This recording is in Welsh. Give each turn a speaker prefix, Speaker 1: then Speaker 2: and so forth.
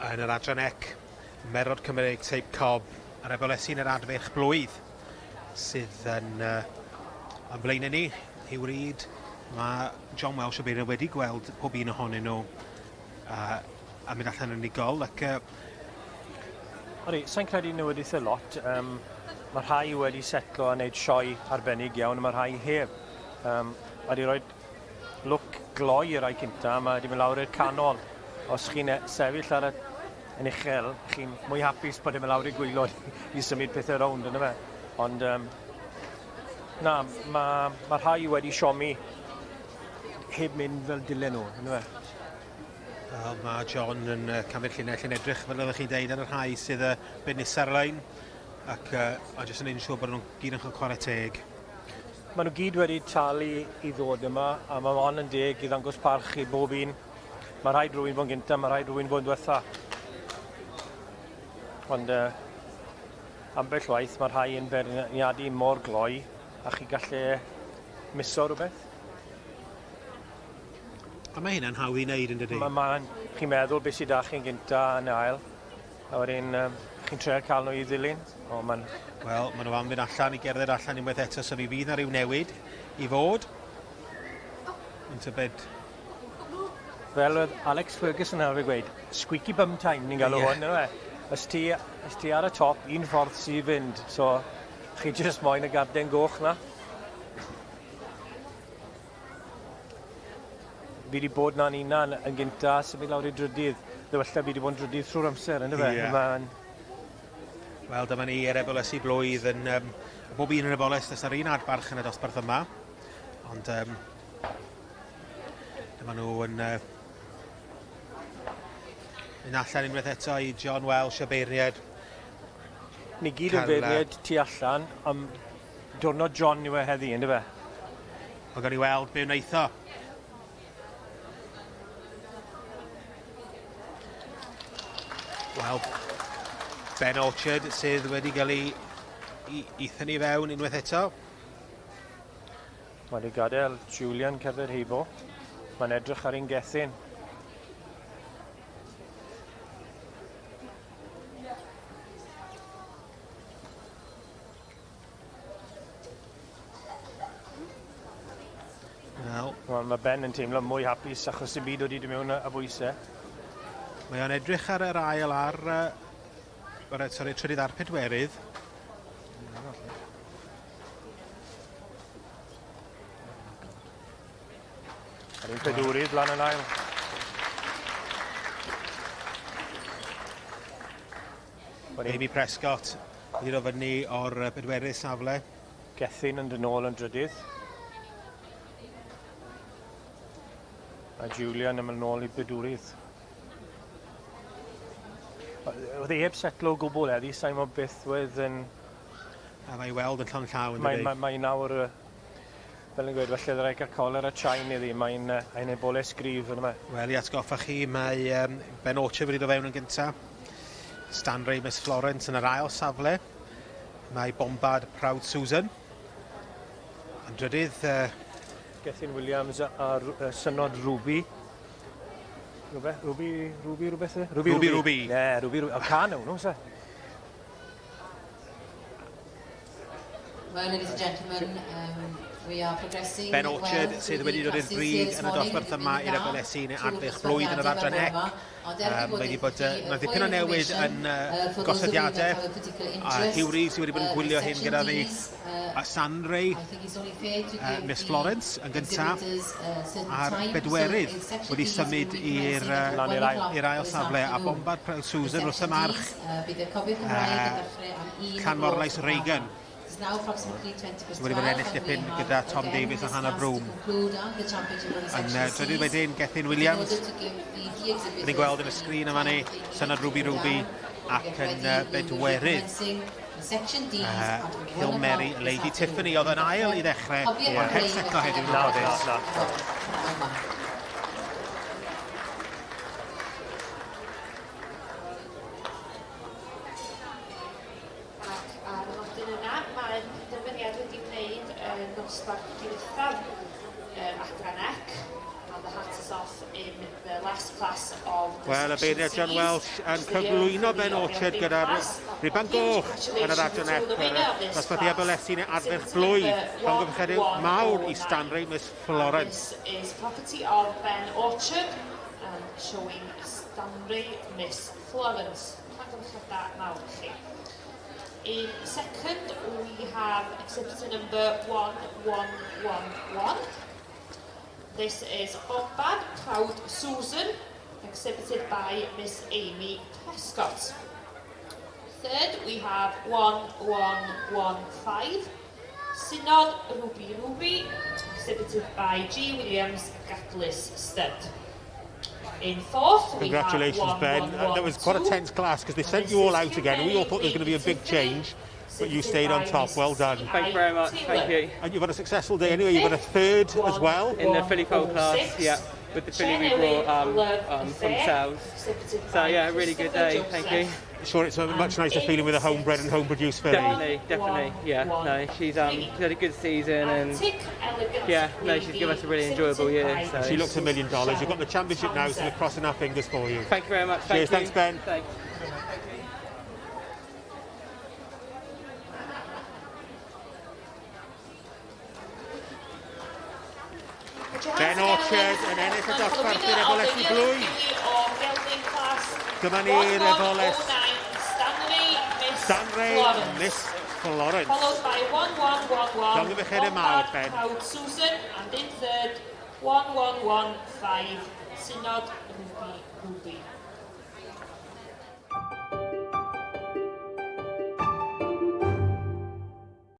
Speaker 1: Yn yr adran ec, Merod Cymreig Teip Cob a'r Ebolesi yn yr adfeirch blwydd sydd yn, uh, yn blaenau ni. Hugh Reid, mae John Welsh o Beirne wedi gweld pob un ohonyn nhw uh, a mynd allan yn unigol ac uh,
Speaker 2: Odi, sa'n credu newid eitha lot. Um, mae rhai wedi setlo a wneud sioe arbennig iawn, a mae rhai heb. Um, wedi rhoi lwc gloi i'r rhai cynta, mae wedi mynd lawr i'r canol. Os chi'n e, sefyll ar y, yn uchel, chi'n mwy hapus bod e'n mynd lawr i'r gwylod i symud pethau rownd, yna fe. Ond um, na, mae, mae rhai wedi siomi heb mynd fel dylen nhw, yna fe.
Speaker 1: Wel, mae John yn uh, cymryd llinell yn edrych, fel oeddech chi'n deud, ar y rhai sydd uh, byd nesaf ar y lein, ac uh, a jyst yn ein siŵr bod nhw'n gyd yn cael chwarae teg.
Speaker 2: Maen nhw gyd wedi talu i ddod yma, a mae hon yn deg i ddangos parch i bob un. Mae rhaid rhywun fod yn gyntaf, mae rhaid rhywun fod yn dwetha. Ond uh, ambell waith mae rhai yn beirniadu mor gloi a chi gallu miso rhywbeth.
Speaker 1: A mae hynna'n hawdd i wneud yn dydy?
Speaker 2: Mae, ma, chi'n meddwl beth sydd da chi'n gynta yn ail, a wedyn um, chi'n treial cael nhw i ddilyn. O,
Speaker 1: ma'n... Wel, maen nhw am fynd allan i gerdded allan unwaith eto, so mi fydd na rhyw newid i fod. Yn tybed...
Speaker 2: Fel oedd Alex Ferguson yn arfer gweud, squeaky bum time ni'n galw yeah. hwn, yna fe? Os ti, os ti ar y top, un ffordd sydd i fynd, so chi jyst moyn y garden goch na. Fi wedi bod na'n unan yn gynta, symud lawr i drydydd. Dde falle fi wedi bod yn drydydd trwy'r amser, ynddo fe?
Speaker 1: Yeah. Mae'n... Wel, dyma ni yr eboles i blwydd yn... Um, bob un yn eboles, does na'r un adbarch yn y dosbarth yma. Ond um, dyma nhw yn... Uh, yn allan unwaith eto i John Welsh y beirniad.
Speaker 2: Ni gyd yn beirniad tu allan am Diwrnod John yw e heddi, ynddo fe?
Speaker 1: Wel, gawn ni weld be wnaeth o. Wel, Ben Orchard sydd wedi cael ei, i, i thynnu fewn unwaith eto.
Speaker 2: Mae wedi gadael Julian cerdded heibo. Mae'n edrych ar un gethyn.
Speaker 1: Wel.
Speaker 2: Wel, mae Ben yn teimlo mwy hapus achos dim byd wedi dod mewn a bwysau.
Speaker 1: Mae o'n edrych ar yr ail ar... Uh, sorry, trydydd a'r pedwerydd.
Speaker 2: Ar un pedwerydd lan yn ail.
Speaker 1: Amy Prescott wedi dod fyny o'r bedwerydd safle.
Speaker 2: Gethin yn dod nôl yn drydydd. A Julian yn mynd nôl i bedwrydd. Oedd e heb setlo o gwbl heddi, sa'n gwybod beth oedd yn...
Speaker 1: A mae i weld yn llond llaw yn dydi?
Speaker 2: Mae, mae, mae nawr Fel yn gweud, falle ddyrai gael coler a chain iddi, mae'n uh, ein eboles gryf yn yma.
Speaker 1: Wel, i atgoffa chi, mae um, Ben Orchard wedi dod fewn yn gyntaf. Stan Ray Miss Florence yn yr ail safle. Mae Bombard Proud Susan. Yn drydydd... Uh,
Speaker 2: Gethin Williams a, a, a Synod Ruby. Rhywbeth, Ruby, Ruby, rhywbeth? E?
Speaker 1: Ruby, Ruby. Ruby.
Speaker 2: Ne, Ruby, Ruby. O, can nhw, se?
Speaker 3: Well, ladies and gentlemen, um, we are progressing
Speaker 1: Ben Orchard well sydd wedi dod i'r brig yn y dosbarth yma i'r Aberlesi neu Arddull Blwydd yn yr adran ec. Um, mae wedi bod, uh, mae dipyn o newid yn uh, gosodiadau. A Hugh Rees sydd wedi bod yn gwylio hyn gyda fi. A Sandray, uh, Miss Florence yn gyntaf, a'r bedwerydd wedi symud i'r uh, ail safle. A Bombard Susan wrth y march. Uh, Llanmorlais Reagan. Sydd wedi bod yn ennill dipyn gyda Tom Davies a Hannah Broom. Yn uh, drydydd wedyn, Gethin Williams. Rydyn ni'n gweld yn y sgrin yma ni, Synod Ruby Ruby ac yn uh, bedwerydd. Uh, Kilmeri Lady Tiffany oedd yn ail i ddechrau, yeah. ond heb setlo heddiw yn ffodus.
Speaker 2: Na, na.
Speaker 4: Ac ar y nodyn yna, mae'r penderfyniad wedi wneud yn nosbarth D. diwethaf yr adran ec. And the hat is off in the last class of the
Speaker 1: Wel, y beirniad John Welsh yn cyflwyno Ben Orchard gyda'r rhuban goch yn yr adran ec. Dosbarth i Aberlesi neu Adferch Blwydd. Llongyfarchiadau mawr i Stanley Miss Florence.
Speaker 4: This is property of Ben Orchard and showing Stanley Miss Florence. Llongyfarchiadau mawr i chi. In second, we have exhibitor number 1111. This is Bombard Proud Susan, exhibited by Miss Amy Prescott. Third, we have 1115, Synod Ruby Ruby, exhibited by G. Williams, Gatlis Stud. In fourth, we
Speaker 1: Congratulations,
Speaker 4: have
Speaker 1: Ben. That was quite a tense class because they sent you all out again. We all thought there was going to be a big change, but you stayed on top. Well done.
Speaker 5: Thank you very much. Thank you.
Speaker 1: And you've had a successful day anyway. You've got a third as well.
Speaker 5: In the filly foal class, yeah, with the filly we brought from sales. So yeah, really good day. Thank you.
Speaker 1: Sure, it's a much nicer feeling with a homebred and home-produced filly.
Speaker 5: Definitely, definitely. Yeah, no, she's had a good season and yeah, no, she's given us a really enjoyable year. So.
Speaker 1: She looks $1 million. You've got the championship now, so we're crossing our fingers for you.
Speaker 5: Thank you very much. Thank
Speaker 1: Cheers,
Speaker 5: you.
Speaker 1: thanks, Ben.
Speaker 5: Thanks.
Speaker 1: Ben Orchard yn ennill y dosbarth i'r Ebolesi Blwydd. Dyma ni'r Eboles. Stanley Miss Florence.
Speaker 4: Followed by 1111.
Speaker 1: Llongyfarchiadau mawr, Ben.
Speaker 4: Proud Susan, and in third, 1115, Synod Ruby Ruby.